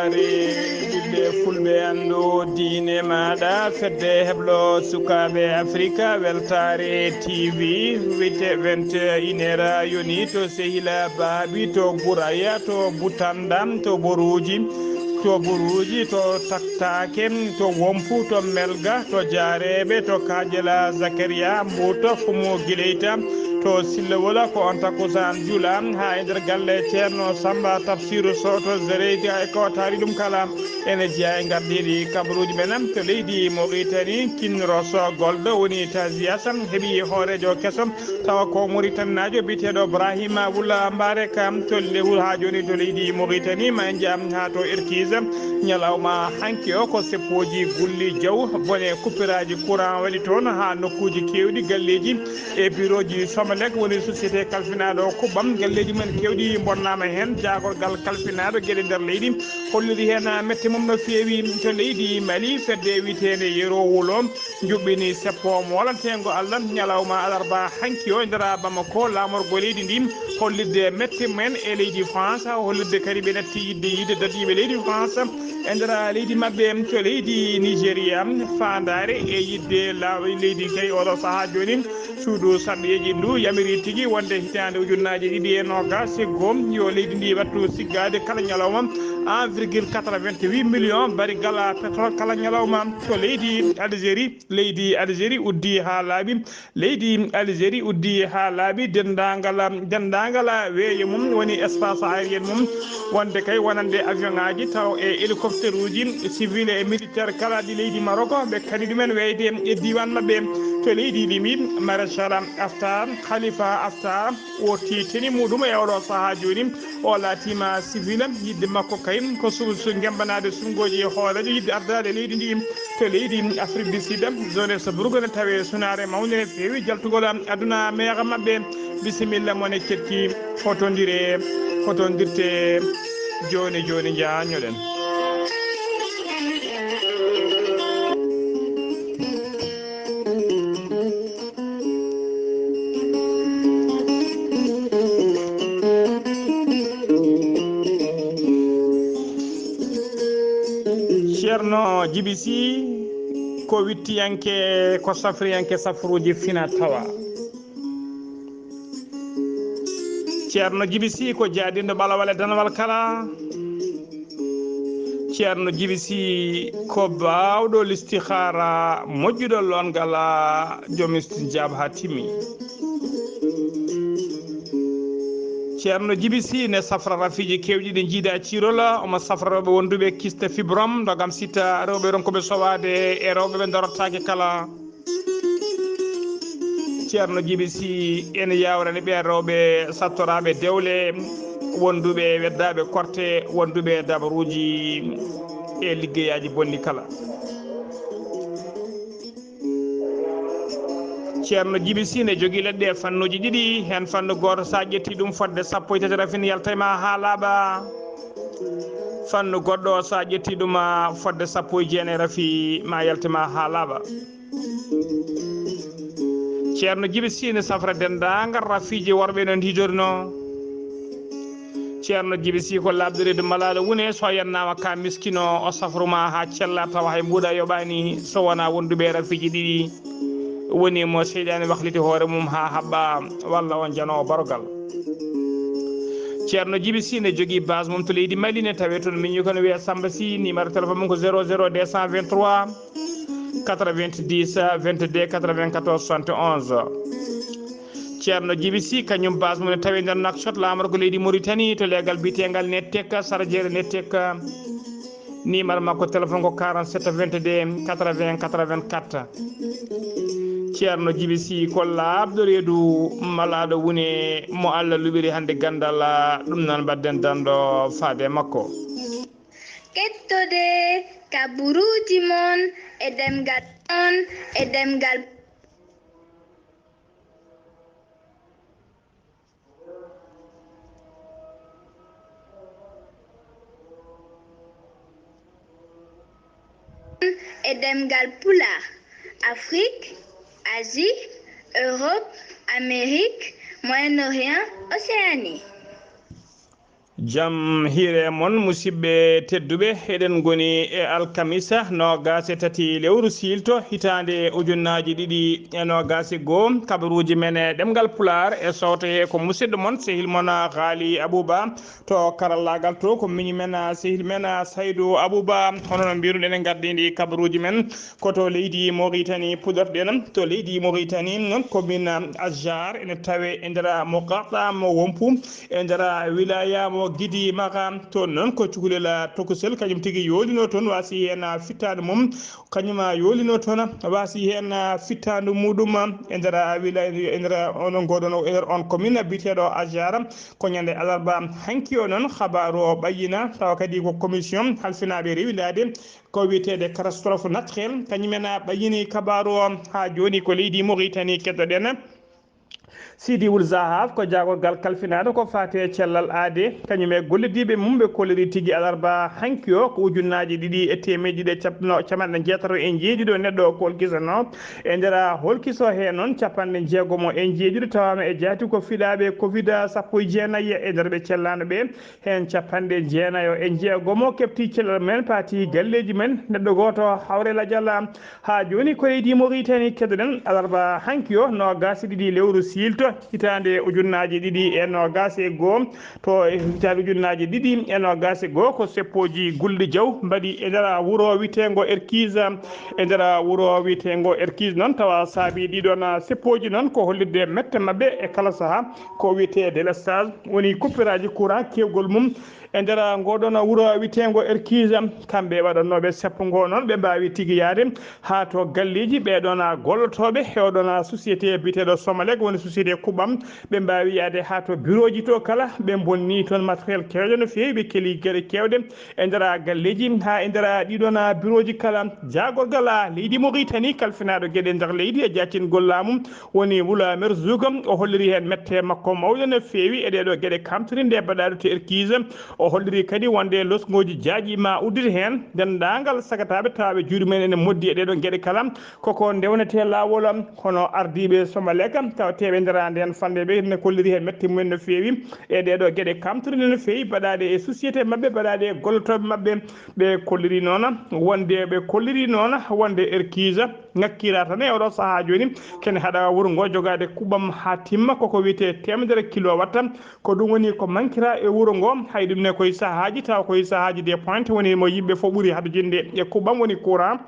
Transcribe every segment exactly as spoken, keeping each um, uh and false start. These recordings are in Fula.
Are ɓiɓɓe fulɓe anndu diine maaɗa, fedde heblo sukaaɓe Afrika, weltaare T V, wite vingt et une heures yoni to Sehila Baabi, to Guraya, to Butanda, to Boruuji, to Boruuji, to Taktaake, to Wompu, to Melga, to Jaareeɓe, to Kaajela Zakariya, Mbuuto, Fumu Gileyta, to Sillowol, ko on takkusaan jula haa e nder galle Ceerno Samba Tafsiru Soto Zereydi e ko taari ɗum kala. Ene jeyaa e ngardiiɗi kabaruuji men to leydi Moritani, Kinroso Gold woni Tazias heɓi hooreejo keso, tawa ko Moritanaajo biyeteeɗo Ibrahima Wula Mbareka to lewru haa jooni to leydi Moritani. Ma en njaham haa to Irkis ñalawma hanki o, ko seppooji gulli jaw, bone kuppiraaji courant waɗi toon haa nokkuuji keewɗi, galleeji e birooji Somelec woni société kalfinaaɗo kuɓɓam. Galleeji men keewɗi mbonnaama heen. Jaagorgal kalfinaaɗo geɗe nder leydi holliri heen mette mum no feewi. To leydi Mali, fedde wiyeteende Yero Wulo njuɓɓini seppo moolanteengo Allah ñalawma alarba hanki o e nder Bamako. Laamorgo leydi ndi hollirde mette mum en e leydi France, hollirde kadi ɓe natti yiɗde yiide dadiiɓe leydi France e nder leydi maɓɓe. To leydi Nigeria, faandaare e yiɗde laawi leydi kay oɗo sahaa jooni, suudu sarɗiyeeji ndu yamiri tigi wonde hitaande ujunnaaji ɗiɗi e noogaas e goo yo leydi ndi wattu siggaade kala ñalawma un virgule quatre-vingt-huit million barigal pétrole kala ñalawma. To leydi Algérie, leydi Algérie uddi haa laaɓi. Leydi Algérie uddi haa laaɓi denndaangal, denndaangal weeyo mum, woni espace aérien mum, wonde kay wonande avion ŋaaji taw e hélicoptère uji civil e militaire kala ɗi leydi Maroc, ɓe kadi ɗumen weeyde e diiwaan maɓɓe. To leydi Libi, Maréchal Haftar, Khalifa Haftar, o tini muɗum e oɗo sahaa jooni. O laatiima civil, yiɗde makko kay ko su-, su-, ngembanaade suɓngooji e hooreejo, yiɗde ardaade leydi ndi. To leydi Afrique du Sud, Johannesburg ne tawee sunaare mawnde ne feewi jaltugol aduna meexa maɓɓe. Bisimilla mo ne cetti, fotondire, fotondirte jooni jooni, njaanyoɗen. Ceerno Jibi Si ko wittiyanke, ko safriyanke safruuji fina tawa. Ceerno Jibi Si ko jaadinɗo ɓalawal e danawal kala. Ceerno Jibi Si ko baawɗo listihaara, moƴƴuɗo loongal, joom istinjaab haa timmi. Ceerno Jibi Si ne safra rafiiji keewɗi ɗi njiida ciirol, omo safra rewɓe wonduɓe kiste fibrom, ndogam sita, rewɓe ronkuɓe sowaade e rewɓe ɓe ndorotaake kala. Ceerno Jibi Si ene yaawrani ɓeen rewɓe sattoraaɓe dewle, wonduɓe weddaaɓe korte, wonduɓe dabaruuji e liggeyaaji bonni kala. Ceerno Jibi Si ne jogii leɗɗe fannuuji ɗiɗi, heen fannu gooto so a ƴetti ɗum fodde sappo e tati rafin yalta e ma haa laaɓa. Fannu goɗɗo so a ƴetti ɗum fodde sappo e jeenayi rafi ma yalta e ma haa laaɓa. Ceerno Jibi Si ne safra denndaangal rafiiji worɓe no ndiidorino. Ceerno Jibi Si ko laaɓɗo reedu malaaɗo wune, so a yannaama ka miskino, o safru ma haa cella tawa hay mbuuɗa yoɓaani, so wonaa wonduɓe e rafiiji ɗiɗi. Woni mo seyɗaani wakliti hoore mum haa haɓɓa, walla on janoowo barogal. Ceerno Jibi Si ne jogii base mum to leydi Mali, ne tawee toon miñi ko no wiyee Samba Si, numéro téléphone mum ko zéro zéro deux cent vingt-trois quatre-vingt-dix vingt-deux quatre-vingt-quatorze soixante et onze. Ceerno Jibi Si, kañum base mum ne tawee nder Nouakchott, laamorgo leydi Mauritanie, to leegal biyeteengal Nettek, sarjeere Nettek. Numéro makko téléphone ko quarante-sept vingt-deux quatre-vingts quatre-vingt-quatre. Ceerno Jibi Si ko laaɓɗo reedu malaaɗo wune mo Allah luɓiri hannde ganndal, ɗum noon mbaɗden danndo faade e makko. Kettode kaburuuji mon e ɗemngal mon e ɗemngal. E ɗemngal Pulaar, Afrique, Asie, Europe, Amérique, Moyen-Orient, Océanie. Jam hiire mon, musidɓe tedduɓe. Eɗen ngoni e alkamisa noogaas e tati lewru siilto, hitaande ujunnaaji ɗiɗi e noogaas e goo. Kabaruuji men e ɗemngal Pulaar e sowto he ko musidɗo mon, sehil mon, Haali Abuba. To karallaagal to, ko miñi men, sehil men, Saydu Abuba. Hono no mbiruɗen, en ngardiindi kabaruuji men ko to leydi Moritani puɗorɗen. To leydi Moritani, commune Azar ene tawe e nder muqatta mo Wompu, e nder wilaya mo Gidi Maka. Toon noon ko cukalel Tokusel, kañum tigi yoolino toon, waasi heen fittaandu mum, kañum yoolino toon, waasi heen fittaandu muɗum e nder wilaya, e nder on, ngoɗon, e nder on commune biyeteeɗo Azar. Ko ñande alarba hanki o noon habaaru o ɓayyina, tawa kadi ko commission halfinaaɓe rewindaade ko wiyeteede catastrophe naturelle, kañum en ɓayyini kabaaru o. Haa jooni ko leydi Moritani keddoɗen. Sidi Wul Zahab ko jaagorgal kalfinaaɗo ko faati e cellal aade, kañum e gollidiiɓe mum, ɓe kolliri tigi alarba hanki o ko ujunnaaji ɗiɗi e teemeɗe ɗiɗi e cap-, no, capanɗe jeetato e njeeɗiɗo neɗɗo o kolkisano. E nder holkiso he noon, capanɗe jeegomo e njeeɗiɗo tawaama e jaati ko fiɗaaɓe covid sappo e jeenayi e nder ɓe cellaano ɓe. Heen capanɗe jeenayo e jeegomo keɓti cellal mum en, paati galleeji mum en. Neɗɗo gooto hawre lajal. Haa jooni ko leydi Moritani keddoɗen, alarba hanki o, noogaas e ɗiɗi lewru siilto, hitaande ujunnaaji ɗiɗi e noogaas e goo. To e hitaande ujunnaaji ɗiɗi e noogaas e goo, ko seppooji Gulɗi Jaw mbaɗi e nder wuro wiyeteengo Erkiis. E nder wuro wiyeteengo Erkiis noon, tawa saabii ɗii ɗoon seppooji noon ko hollitde mette maɓɓe e kala sahaa. Ko wiyetee délestage, woni coupuraaji courant keewgol mum e nder ngoo ɗoon wuro wiyeteengo Erkiis. Kamɓe waɗannooɓe seppo ngoo noon, ɓe mbaawi tigi yahde haa to galleeji ɓee ɗoon gollotooɓe e oo ɗoon société biyeteeɗo Somalek, woni société Kuɓam. Ɓe mbaawi yahde haa to birooji to kala, ɓe mbonni toon matériel keewɗo no feewi, ɓe keli geɗe keewɗe e nder galleeji haa e nder ɗii ɗoon birooji kala. Jaagorgal leydi Moritani kalfinaaɗo geɗe nder leydi e jaacingol laamu, woni Wula Merzoug, o holliri heen mette makko mawɗe no feewi e ɗee ɗoo geɗe kamtorinɗe baɗaaɗe to Erkiis. O holliri kadi wonde losngooji jaaƴi ma uddite heen denndaangal sagataaɓe tawaaɓe juuɗe mumen ene moddi e ɗee ɗoo geɗe kala. Koko ndewnetee laawol, kono ardiiɓe Somalek tawateeɓe nder ndeen fanɗe ɓe ne kolliri heen mette mumen no feewi e ɗee ɗoo geɗe kamtorinɗe no feewi baɗaaɗe e société maɓɓe, baɗaaɗe e gollotooɓe maɓɓe. Ɓe kolliri noon wonde, ɓe kolliri noon wonde Erkiis ŋakkiraa tan e oɗo sahaa jooni, kene haɗa wuro ngo jogaade kuɓam haa timma, koko wiyetee teemedere kilowatt. Ko ɗum woni ko mankiraa e wuro ngo. Hay ɗum ne koye sahaaji, tawa koye sahaaji des pointes woni mo yimɓe fof ɓuri hatojinde e kuɓam, woni courant.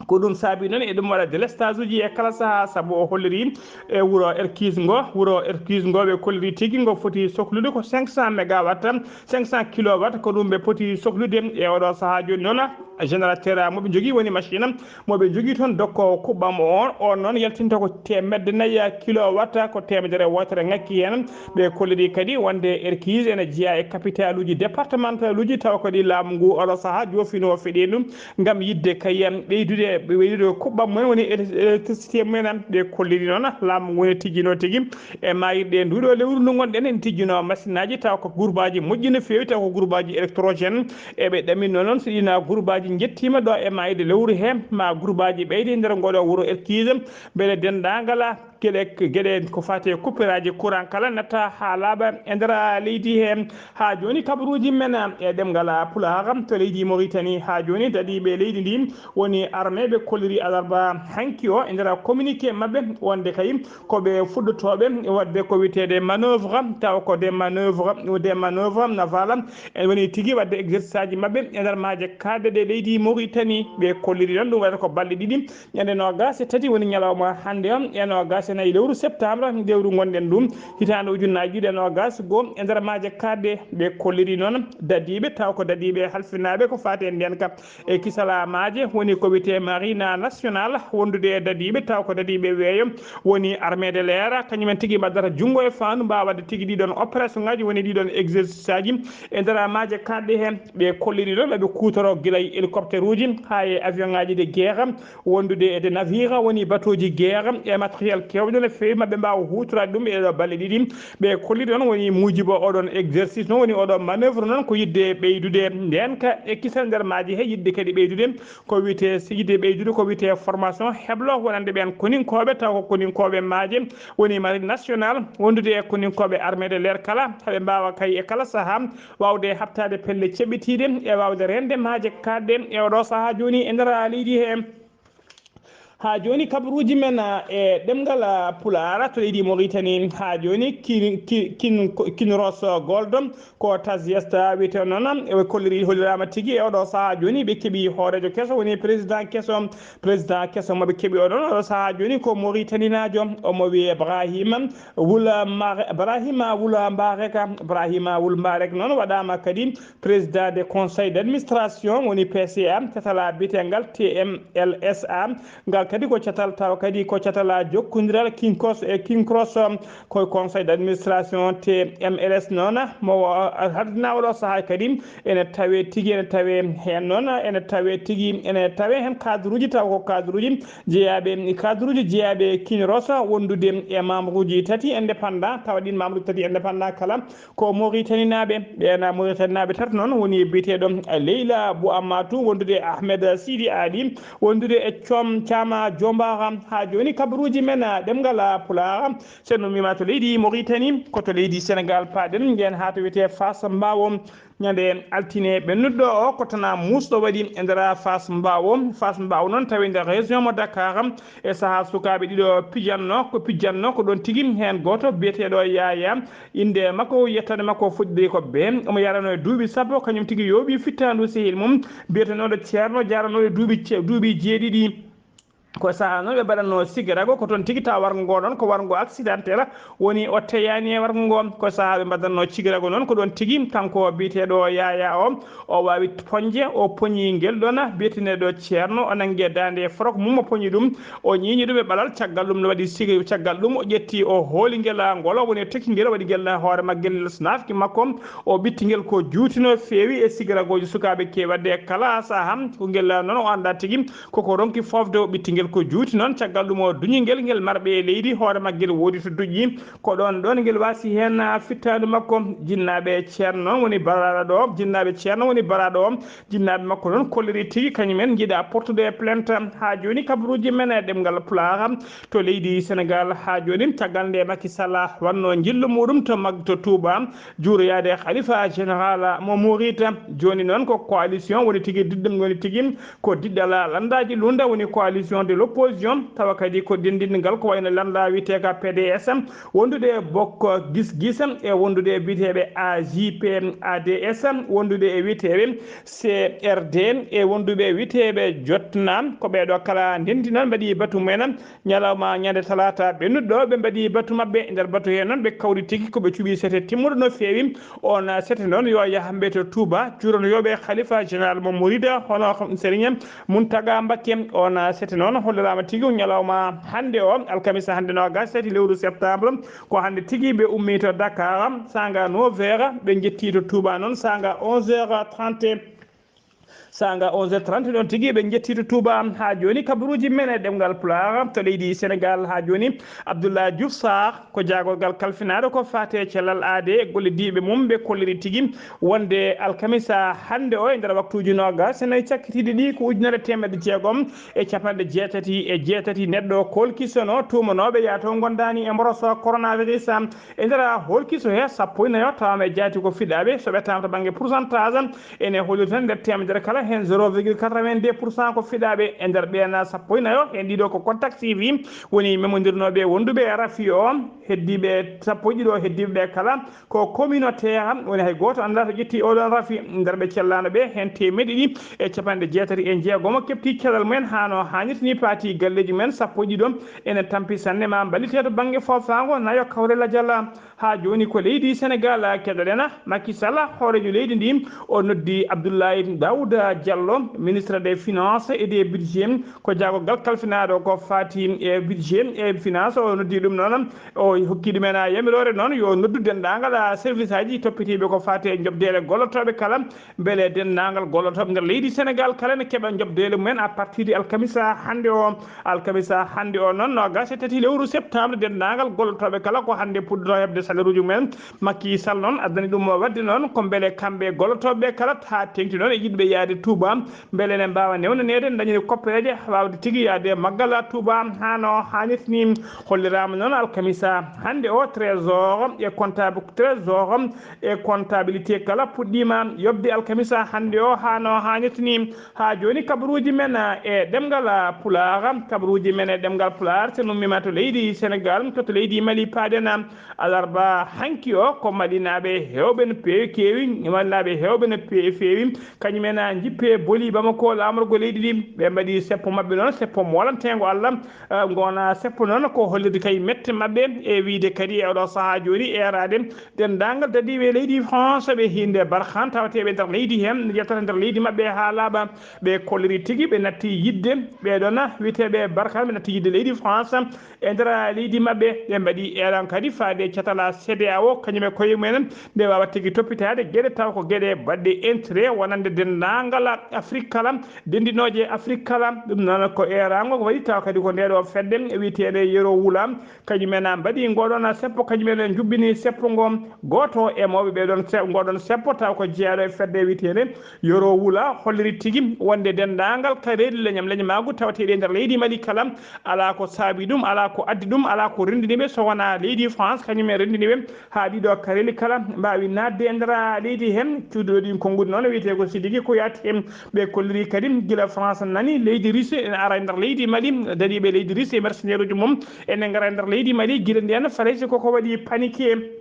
Ko ɗum saabii noon eɗum waɗa délestage uji e kala sahaa, sabu o holliri e wuro Erkiis ngo, wuro Erkiis ngo ɓe kolliri tigi ngo foti soklude ko cinq cents mégawatt, cinq cents kilowatt, ko ɗum ɓe poti soklude e oɗo sahaa jooni noon. Générateur mo ɓe njogii woni machine mo ɓe njogii toon dokkoowo kuɓɓam o, on noon yaltinta ko teemedde nayi kilowatt, ko teemedere wootere ŋakki heen. Ɓe kolliri kadi wonde Erkiis ene jeyaa e capitaluuji départementaluuji, tawa kadi laamu ngu oɗo sahaa joofinoo feɗeendu ngam yiɗde kay ɓeydude, ɓeydude kuɓɓam mumen woni éle-, électricité mumen. Ɓe kolliri noon laamu ngu ne tijjinoo tigi e maayirɗe nduuɗo lewru ndu ngonɗen, ene tijjinoo masinaaji tawa ko gurbaaji moƴƴi no feewi, tawa ko gurbaaji électrogène. Eɓe ɗaminno noon so ɗiin gurbaaji njettiima ɗo e maayde lewru he, ma gurbaaji ɓeyde e nder ngoɗo wuro Erkiis, mbele denndaangal geɗe, geɗe ko faati e coupuraaji courant kala natta haa laaɓa e nder leydi he. Haa jooni kabaruuji men e ɗemngal Pulaar to leydi Moritani, haa jooni daɗiiɓe leydi ndi woni armée ɓe kolliri alarba hanki o e nder communiqué maɓɓe wonde kay ko ɓe fuɗɗotooɓe waɗde ko wiyeteede manœuvre, tawa ko des manœuvres, des manœuvres navales, en woni tigi waɗde exercice aji maɓɓe e nder maaje kaaɗɗe ɗe leydi Moritani. Ɓe kolliri noon ɗum waɗata ko balɗe ɗiɗi, ñande noogaas e tati woni ñalawma hannde o, e noogaas e nayi lewru septembre, lewru ngonɗen ɗum, hitaande ujunnaaji ɗiɗi e noogaas goo, e nder maaje kaaɗɗe. Ɓe kolliri noon dadiiɓe, tawa ko dadiiɓe halfinaaɓe ko faati e ndeenka e kisal maaje, woni ko wiyetee marine nationale, wondude e dadiiɓe, tawa ko dadiiɓe weeyo, woni armée de l'air, kañum en tigi mbaddata junngo e faandu, mbaawa waɗde tigi ɗii ɗoon opération ngaji, woni ɗii ɗoon exercice aji e nder maaje kaaɗɗe he. Ɓe kolliri noon ɓe kuutoroo gila e hélicoptère uji haa e avion ngaji de guerre, wondude e des navires, woni bateau ji guerre, e matériel keewɗo no feewi, maɓe mbaawa huutoraade ɗum e ɗoo balɗe ɗiɗi. Ɓe kolliri noon woni muujibo oɗon exercice noon, woni oɗo manœuvre noon, ko yiɗde ɓeydude ndeenka e kisal nder maaje he, yiɗde kadi ɓeydude ko wiyetee, yiɗde ɓeydude ko wiyetee formation heblo wonande ɓeen koninkooɓe, taw ko koninkooɓe maaje woni marine nationale, wondude e koninkooɓe armée de l'air kala, haɓe mbaawa kay e kala sahaa waawde haɓtaade pelle ceɓɓitiiɗe e waawde reende maaje kaaɗɗe e oɗo sahaa jooni e nder leydi he. Haa jooni kabaruuji men, ah, e ɗemngal, ah, Pulaar to leydi Mauritanie. Haa jooni kin, kin, kin, Kinross Gold ko Taziesta wiyetee noon, e kolliri holliraama tigi e oɗo sahaa jooni ɓe keɓi hooreejo keso woni président keso. Président keso mo ɓe keɓi oɗon oɗo sahaa jooni ko Mauritaninaajo, omo wiyee Ibrahima Wul Mare-, Ibrahima Wul Mbareka. Ibrahima Wul Mbarek noon waɗaama kadi président de conseil d'administration woni P C A, catal biyeteengal T M L S A. Ngal kadi ko catal tawa kadi ko catal jokkondiral Kinkos e Kinkros, ko conseil d'administration T M L S noon mo ardinaa oɗo sahaa kadi ene tawee tigi, ene tawee heen noon, ene tawee tigi, ene tawee heen cadre uji, taw ko cadre uji jeyaaɓe, cadre uji jeyaaɓe Kinross wondude e membre uji tati indépendant, tawa ɗin membre uji tati indépendant kala ko Mauritaninaaɓe. Ɓeen Mauritaninaaɓe tati noon woni biyeteeɗo Leyla Bou Ammatou, wondude e Ahmed Sidi Ali, wondude e Coom Caama Jombara. Haa jooni kabaruuji men, ah, ɗemngal, ah, Pulaar, so en ummiima to leydi Mauritanie, ko to leydi Sénégal paaɗen, njehen haa to wiyetee Faas Mbaawo. Ñande altine ɓennuɗo o, ko tanaa muusɗo waɗi e nder Faas Mbaawo. Faas Mbaawo noon tawi nder région mo Dakar, e sahaa sukaaɓe ɗiɗo pijanno, ko pijanno ko ɗoon tigi, heen gooto biyeteeɗo Yaaya, innde makko, yettande makko fuɗɗi ko bee, omo yarano e duuɓi sappo, kañum tigi yooɓi fittaandu sehil mum, biyetenooɗo Ceerno, jaranooɗo duuɓi ce-, duuɓi jeeɗiɗi. Ko sahaa noon ɓe mbaɗatnoo sigirago, ko toon tigi tawa warngo ngoo ɗoon ko warngo accidentel, woni o teyaani e warngo ngoo. Ko sahaa ɓe mbaɗatnoo sigirago noon ko ɗoon tigi kanko biyeteeɗo Yaaya o, o waawi poñde, o poñi ngel ɗoon biyeteeɗo Ceerno, o nanngi e daande e forok mum, o poñi ɗum, o ñiiñi ɗum e ɓalal. Caggal ɗum no waɗi sigi-, caggal ɗum o ƴetti, o hooli ngel, ngol o woni o tekki ngel, o waɗi ngel hoore maggel, naafki makko, o ɓitti ngel ko juuti no feewi e sigiragooji sukaaɓe keewi waɗde e kala sahaa. Ko ngel noon o anndaa tigi koko ronki foofde, o ɓitti ngel ko juuti noon. Caggal ɗum o duñi ngel, ngel marɓe e leydi, hoore maggel woodi to duƴƴi. Ko ɗoon ɗoon ngel waasi heen fittaandu makko. Jinnaaɓe Ceerno woni baraaɗo o, jinnaaɓe Ceerno woni baraaɗo o. Jinnaaɓe makko noon kolliri tigi kañum en njiɗa portude plainte. Haa jooni kabaruuji men e ɗemngal Pulaar to leydi Sénégal. Haa jooni caggal nde Macky Sall waɗnoo njillu muɗum to mag-, to Touba, juuroyaade Khalifa Général mo Mouride. Jooni noon ko coalition woni tigi diɗɗum, woni tigi ko diɗɗal lanndaaji lunda, woni coalition de l'opposition, tawa kadi ko denndingal ko wayno lannda wiyetee ka P D S, wondude e Bokk Gis Gis e wondude e biyeteeɓe A J P, A D S, wondude e wiyeteeɓe C R D e wonduɓe e wiyeteeɓe Jotna. Ko ɓeeɗo kala ndenndi noon mbaɗi batu mumen. Ñalawma ñande talaata ɓennuɗo ɓe mbaɗi batu maɓɓe. E nder batu hee noon ɓe kawri tigi ko ɓe cuɓi sete timmuɗo no feewi. On sete noon yo yah mbeeto Touba, juuronoyooɓe Khalifa Général mo Mouride, hono Serigne Mountaga Mbacké. On sete noon holliraama tigi ñalawma hannde o, alkamisa hannde noogas e tati lewru septembre. Ko hannde tigi ɓe ummii to Dakar, saanga neuf heures, ɓe njettii to Touba noon saanga onze heures trente. Saanga onze heures trente ɗoon tigi ɓe njettii to Touba. Haa jooni kabaruuji men e ɗemngal Pulaar to leydi Sénégal. Haa jooni Abdoulaye Diouf Sarr ko jaagorgal kalfinaaɗo ko faati e cellal aade e golle diiɓe mum, ɓe kolliri tigi wonde alkamisa hannde o e nder waktuuji noogas e nayi cakkitiiɗi ɗi ko ujunere teemedde jeegom e capanɗe jeetati e jeetati neɗɗo kolkisono tuumanooɓe yaato ngondaani e mboroso coronavirus. E nder holkiso he sappo e nayo tawama e jaati ko fiɗaaɓe, so ɓettaama to bannge pourcentage, ene holli tan nder teemedere kala heen zéro virgule quatre-vingt-deux pour cent ko fiɗaaɓe. E nder ɓeen sappo e nayo, heen ɗiɗo ko contact suivi, woni memondirnooɓe wonduɓe e rafi o, heddiiɓe sappo e ɗiɗo heddiiɓe ɓe kala ko communautaire, woni hay gooto anndaa to ƴetti oɗon rafi. Nder ɓe cellaano ɓe, heen teemeɗɗe ɗiɗi e capanɗe jeetati e jeegom keɓti cellal mumen haa no haanirta ni, paati galleeji mumen sappo e ɗiɗo ene tampi sanne ma mballite to bannge foofaango nayo kawre lajal. Haa jooni ko leydi Sénégal keɗoɗen. Macky Sall, hooreejo leydi ndi, o noddi Abdoulaye Daouda Diallo, ministre des finances et des budgets, ko jaagorgal kalfinaaɗo ko faati e budget e finance. O noddi ɗum noon, o hokki ɗumen yamiroore noon yo noddu denndaangal service aji toppitiiɓe ko faati e njoɓdeele gollotooɓe kala, mbele denndaangal gollotooɓe nder leydi Sénégal kala ne keɓa njoɓdeele mumen à partir de alkamisa hannde o. Alkamisa hannde o noon, noogas e tati lewru septembre, denndaangal gollotooɓe kala ko hannde puɗɗoto heɓde salaire uji mumen. Macky Sall noon addani ɗum o waɗde noon ko mbele kamɓe gollotooɓe kala haa teeŋti noon e yiɗɓe yaade Touba, mbele ene mbaawa newnaneede, dañde koppereeje, waawde tigi yahde e maggal Touba haa no haanirta ni. Holliraama noon alkamisa hannde o, trésor e comptable, trésor e comptabilité kala puɗɗiima yoɓde alkamisa hannde o haa no haanirta ni. Haa jooni kabaruuji men e ɗemngal Pulaar, kabaruuji men e ɗemngal Pulaar, so nummiima to leydi Senegaal, to, to leydi Mali paaɗen. Alarba hanki o, ko Malinaaɓe heewɓe no peewi keewi, Malinaaɓe heewɓe no peewi feewi, kañum en a jippe boli Bamako, laamorgo leydi ndi. Ɓe mbaɗi seppo maɓɓe noon, seppo moolanteengo Allah, eh, ngona seppo noon ko hollirde kay mette maɓɓe, e wiyde kadi e oɗo sahaa jooni eeraade denndaangal dadiiɓe leydi France ɓe hiinde Barkhane, tawateeɓe nder leydi heen, yettata nder leydi maɓɓe haa laaɓa. Ɓe kolliri tigi, ɓe natti yiɗde ɓee ɗoon wiyeteeɓe Barkhane, ɓe natti yiɗde leydi France e nder leydi maɓɓe. Ɓe mbaɗi eran kadi faade catal C D A O, kañum e koye mumen, nde waawa tigi toppitaade geɗe taw ko geɗe baɗɗe intérêt wonande denndaangal Afrique kala, denndinooje Afrique kala. Ɗum noon ko eeraango ko waɗi taw kadi ko nde ɗo fedde wiyeteende Yero Wula, kañum en a mbaɗi ngoɗon seppo, kañum en njubbini seppo ngo. Gooto e mawɓe ɓee ɗoon se-, ngoɗon seppo taw ko jeyaɗo e fedde wiyeteende Yoro Wula holliri tigi wonde denndaangal kareeli leñam leñmaagu tawateeɗi e nder leydi Mali kala, alaa ko saabi ɗum, alaa ko addi ɗum, alaa ko renndini ɓe so wonaa leydi France, kañum en renndini ɓe haa ɗiɗo kareeli kala mbaawi naatde e nder leydi heen. Cuuɗiiɗo ɗin konnguɗi noon wiyetee ko Sidiki Kouyaté. Ɓe kolliri kadi gila France nani leydi Russie ene ara e nder leydi Mali, dariiɓe leydi Russie e mercenaire uji mum ene ngara e nder leydi Mali. Gila ndeen Farayse koko waɗi panique.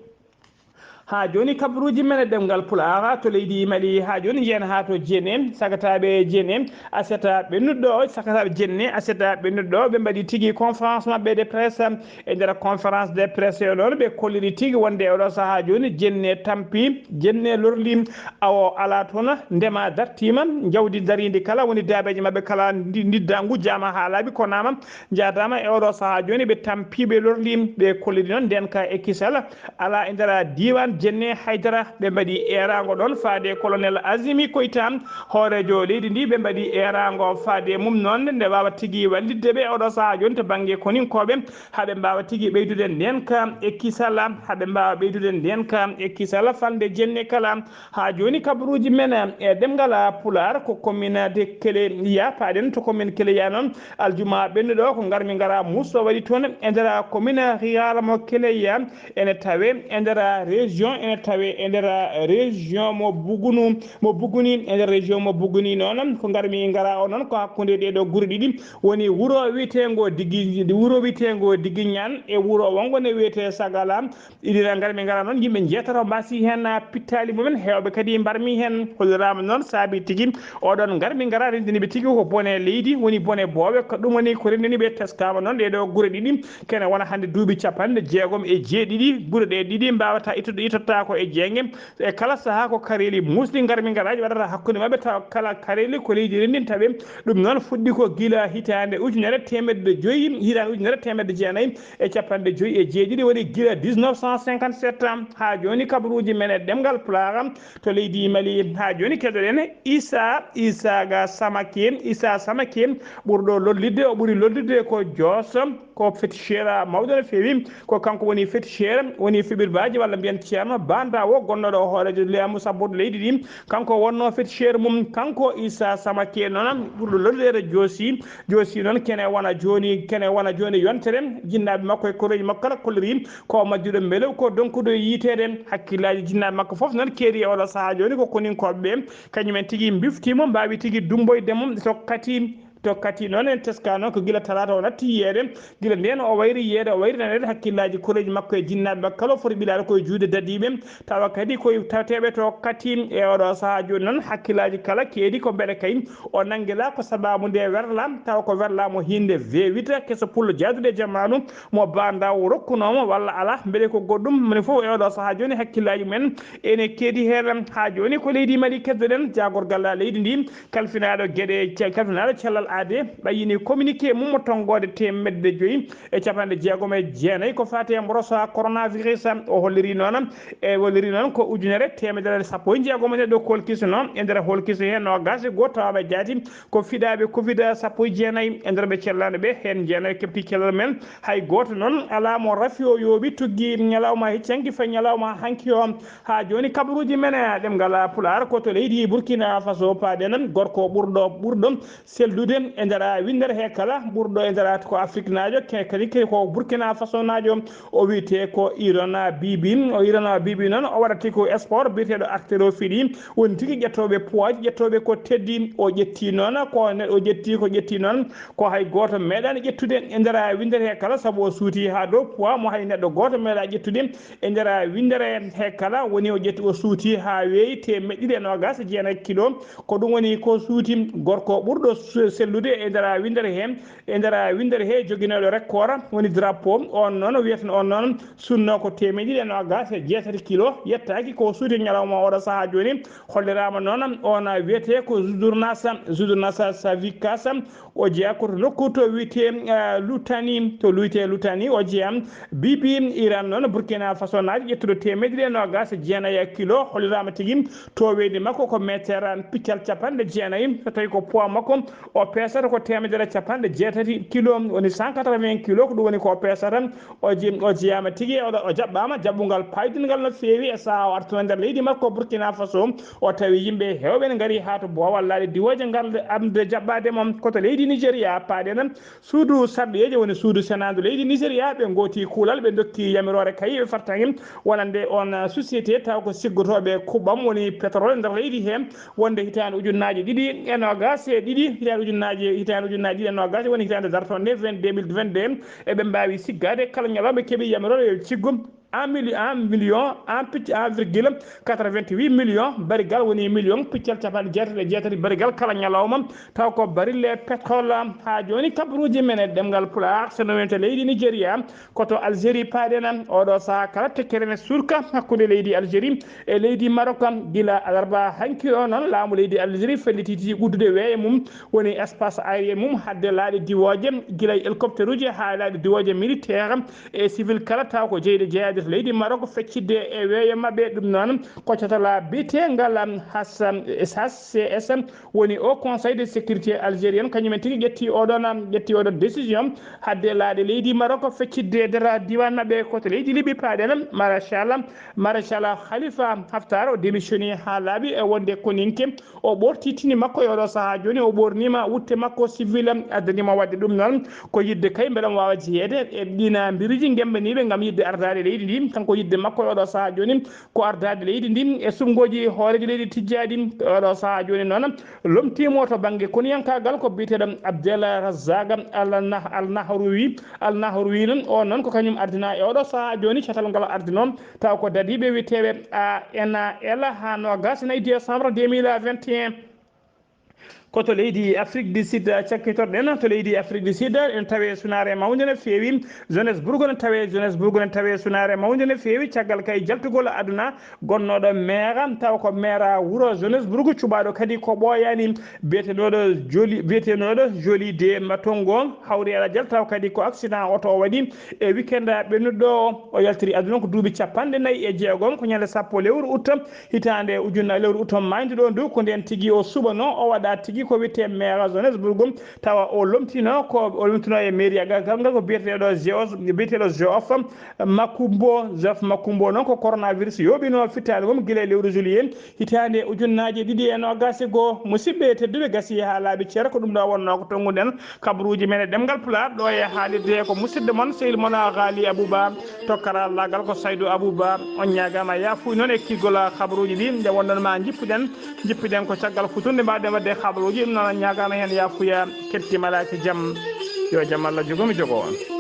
Haa jooni kabaruuji men e ɗemngal Pulaar to leydi Mali, haa jooni njeyen haa to Jenne, sagataaɓe Jenne, aseta ɓennuɗo, sagataaɓe Jenne, aseta ɓennuɗo, ɓe mbaɗi tigi conférence maɓɓe de presse. E nder conférence de presse o noon, ɓe kolliri tigi wonde e oɗo sahaa jooni, Jenne tampi, Jenne lorli, awo alaa toon, ndema dartiima, jawdi dariindi kala, woni daabeeji maɓɓe kala ndi-, ndidda ngujjaama haa laaɓi, konaama, njaadaama e oɗo sahaa jooni, ɓe tampi, ɓe lorli, ɓe kolliri noon ndeen ka e kisal. Alaa e nder diiwaan Jenne haydara. Ɓe mbaɗi eeraango ɗoon faade colonel Azimi Koyta, hooreejo leydi ndi. Ɓe mbaɗi eeraango faade mum noon nde waawa tigi wallitde ɓe oɗo sahaa jooni to bannge koninkooɓe, haa ɓe mbaawa tigi ɓeydude ndeen ka e kisal, haa ɓe mbaawa ɓeydude ndeen ka e kisal falnde Jenne kala. Haa jooni kabaruuji men e ɗemngal Pulaar ko commune de Keleya, paaɗen to commune Keleya noon, aljuma ɓennuɗo ko ngarmi ngara Moussa waɗi toon e nder commune rurale mo Keleya, ene tawe e nder région, ene tawe e nder région mo Bugunu, mo Buguni, e nder région mo Buguni noon ko ngarmi ngara o noon ko hakkunde ɗee ɗo gure ɗiɗi woni wuro wiyeteengo Digi, wuro wiyeteengo Digi Ñaan e wuro wongo ne wiyetee Sagala. Iɗina ngarmi ngara noon, yimɓe njeetato mbasi heen, ah, pittaali mumen, heewɓe kadi mbarmi heen. Holliraama noon saabi tigi oɗon ngarmi ngara renndini ɓe tigi ko bone leydi, woni bone boowe, ko ɗum woni ko renndini ɓe. Teskaama noon ɗee ɗo gure ɗiɗi, kene wona hannde duuɓi capanɗe jeegom e jeeɗiɗi, gure ɗe ɗiɗi mbaawata ittude, ittotaako e jeenge. E kala sahaa ko kareeli muusɗi ngarmi ngaraaji waɗata hakkunde maɓɓe, tawa kala kareeli ko leydi renndinta ɓe. Ɗum noon fuɗɗi ko gila hitaande ujunere teemedde joyi, hitaande ujunere teemedde jeenayi e capanɗe joyi e jeeɗiɗi, woni gila dix-neuf cent cinquante-sept. Haa jooni kabaruuji men e ɗemngal Pulaar to leydi Mali. Haa jooni keɗoɗen Issa, Issa ga Samake, Issa Samake ɓurɗo lollidde, o ɓuri lollidde ko Joos, ko féticheur mawɗo no feewi. Ko kanko woni féticheur, woni fiɓirbaaji walla mbiyen ceerno Banda o gonnoɗo o hooreejo leydi Musa Bodo leydi ndi. Kanko wonno féticheur mum, kanko Issa Samake noon ɓurɗo lolleede joosi. Joosi noon kene wona jooni, kene wona jooni yontere. Jinnaaɓe makko e koreeji makko kala kolliri ko majjuɗo mbelew, ko donkuɗo yiiteede. Hakkillaaji jinnaaɓe makko fof noon keedi e oɗo sahaa jooni ko koninkooɓe ɓe. Kañum en tigi mbiftiimo, mbaawi tigi dumboyde mum, tokkati, tokkati noon en teska noon ko gila talaata o natti yiyeede. Gila ndeen o wayri yiyeede, o wayri naneede hakkillaaji koreeji makko e jinnaaɓe makko kala o foti ɓilaade koye juuɗe dadiiɓe. Tawa kadi koye taweteeɓe to kati e oɗo sahaa jooni noon, hakkillaaji kala keedi ko mbele kay o nanngila ko sabaabu nde werla, tawa ko werla mo hiinde V huit, keso pullo jaaduɗo e jamaanu, mo Ba Ndaw rokkunoomo walla alaa, mbele ko goɗɗum. Moni fof e oɗo sahaa jooni hakkillaaji mumen ene keedi heen. Haa jooni ko leydi Mali keddoɗen, jaagorgal leydi ndi, kalfinaaɗo geɗe, kalfinaaɗo cellal Ade ɓayyini communiqué mum mo tonngoode teemedde joyi e capanɗe jeegom e jeenayi ko faati e mboros coronavirus. O holliri noon, e holliri noon ko ujunere teemedere sappo e jeegom neɗɗo kolkisno e nder holkisi he noogaas e goo tawaaɓe jaati ko fiɗaaɓe covid sappo e jeenayi e nder ɓe cellaano ɓe, heen jeenayi keɓti cellal men. Hay gooto noon alaa mo rafi o yooɓi tuggi ñalawma heccanki fay ñalawma hanki o. Haa jooni kabaruuji men e ɗemngal Pulaar ko to leydi Burkina Faso paaɗen, gorko ɓurɗo, ɓurɗo seldude e nder winndere he kala, ɓurɗo e nder ko Afriknaajo, ke-, kadi ke-, ko Burkina Fasonaajo, o wiyetee ko Irona Bibi. O Irona Bibi noon, o waɗata ko sport biyeteeɗo haltérophile, woni tigi ƴettooɓe poids, ƴettooɓe ko teddi. O ƴetti noon, ko ne-, o ƴetti ko ƴetti noon, ko hay gooto meeɗaani ƴettude e nder winndere he kala, sabu o suuti haa dow poids mo hay neɗɗo gooto meeɗaa ƴettude e nder winndere he kala. Woni o ƴetti, o suuti haa weeyi teemeɗɗe ɗiɗi e noogaas e jeenayi kilo. Ko ɗum woni ko suuti gorko ɓurɗo su-, sellude e nder winndere he, e nder winndere he joginooɗo record woni drapeau. On noon wiyeten on noon sunno ko teemeɗɗe ɗiɗi e noogaas e jeetati kilo. Yettaaki ko suuti ñalawma oɗo sahaa jooni. Holliraama noon on wiyetee ko Zudurnasa, Zudurnasa Savikas. O jeyaa ko to nokku to wiyetee, eh, Lutani, to wiyetee Lutani. O jeyaa Bibi Iran noon, Burkina Fasonaajo ƴettuɗo teemeɗɗe ɗiɗi e noogaas e jeenayi kilo. Holliraama tigi to weydi makko ko meeter piccal capanɗe jeenayi. So tawi ko poids makko, o peesata ko teemedere capanɗe jeetati kilo, woni cent quatre-vingts kilo, ko ɗum woni ko o peesata. O je-, o jeyaama tigi, o, o jaɓɓaama jaɓɓungal paydingal no feewi e sahaa o artuno nder leydi makko Burkina Faso. O tawi yimɓe heewɓe ne ngari haa to boowal laaɗe diwooje ngarde arde jaɓɓaade mo. Ko to leydi Nigeria paaɗen, suudu sarɗiyeeje woni suudu senaandu leydi Nigeria, ɓe ngooti kuulal, ɓe ndokki yamiroore kayi ɓe fartaŋŋe wonande on société taw ko siggotooɓe kuɓɓam woni pétrole nder leydi he, wonde hitaande ujunnaaje ɗiɗi e noogaas e ɗiɗi, hitaande ujunnaaje, hitaande ujunnaaje ɗiɗi e noogaas woni hitaande dartonde vingt-deux mille vingt-deux, eɓe mbaawi siggaade kala ñalawma ɓe keɓi yamiroore yo ciggo un milli-, un million, un picc-, un virgule quatre-vingt-huit million barigal, woni million piccal capanɗe jeetati e jeetati barigal kala ñalawma, taw ko barille pétrole. Haa jooni kabaruuji men e ɗemngal Pulaar, so no wiyetee leydi Nigeria, ko to Algérie paaɗen. Oɗo sahaa kala tekkere ne surka hakkunde leydi Algérie e leydi Maroc. Gila alarba hanki o noon, laamu leydi Algérie fellititii uddude weeyo mum, woni espace aérien mum, hadde laaɗe diwooje, gila e hélicoptère uji haa laaɗe diwooje militaire e civil kala, taw ko jeyɗe jeyaade to leydi Maroc, feccitde e weeyo maɓɓe. Ɗum noon ko catala biyetengal H C S, woni Haut Conseil de Sécurité algérienne, kañum en tigi ƴetti oɗon, ƴetti oɗon décision, hadde laaɗe leydi Maroc feccitde e nder diiwaan maɓɓe. Ko to leydi Libi paaɗen, Maréchal, Maréchal Khalifa Haftar o démissioni haa laaɓi e wonde koninke. O ɓorti tini makko e oɗo sahaa jooni, o ɓorniima wutte makko civil, addaniima waɗde ɗum noon ko yiɗde kay mbele omo waawa jeyeede e ɗiin mbiriji ngembaniiɓe ngam yiɗde ardaade leydi ndi. Kanko yiɗde makko e oɗo sahaa jooni ko ardaade leydi ndi e suɓngooji hooreejo leydi tijjaaɗi. E oɗo sahaa jooni noon lomtiimo to bannge koniyankaagal ko biyeteeɗo Abdel Razak Al Nah-, Al Nahroui. Al Nahroui noon, o noon ko kañum ardinaa e oɗo sahaa jooni catal ngal ardinoo, taw ko dadiiɓe wiyeteeɓe A N A L haa noogaas e nayi décembre deux mille vingt et un. Ko to leydi Afrique du Sud cakkitorɗen, to leydi Afrique du Sud, en tawi sunaare mawnde no feewi, Johannesburg no tawi, Johannesburg no tawi sunaare mawnde no feewi, caggal kay jaltugol aduna gonnooɗo maire, taw ko maire wuro Johannesburg, cuɓaaɗo kadi ko ɓooyaani, biyetenooɗo Joli, biyetenooɗo Joli de Matongo, hawri e lajal, taw kadi ko accident oto o waɗi e weekend ɓennuɗo o. O yaltiri aduna ko duuɓi capanɗe nayi e jeegom, ko ñande sappo lewru août, hitaande ujunna, lewru août maayde ɗo ndu, ko ndeen tigi o suɓanoo, o waɗa tigi ko wiyetee maire Johannesburg, tawa o lomtino ko, o lomtino e mairie gal ngal ko biyeteeɗo Geoff, biyeteeɗo Geoff Makumbo. Geoff Makumbo noon ko coronavirus yooɓino fittaandu mum gila e lewru juillet hitaande ujunnaaje ɗiɗi e noogaas e goo. Musidɓe tedduɓe, gasii haa laaɓi cer, ko ɗum ɗo wonnoo ko tonnguɗen kabaruuji men e ɗemngal Pulaar ɗo e haalirde ko musidɗo mon, sehil mon Ghali Abouba, to karallaagal ko Saydou Abouba. On ñaagaama yaafuya noon e kiirgol kabaruuji ɗi, nde wonɗon ma njippuɗen, njippuɗen ko caggal futunde mbaɗen waɗde kabaruuji, ɗum noon on ñaagaama heen yaafuya. Ketti malaaki jam, yo jam Allah jogo mi jogo on.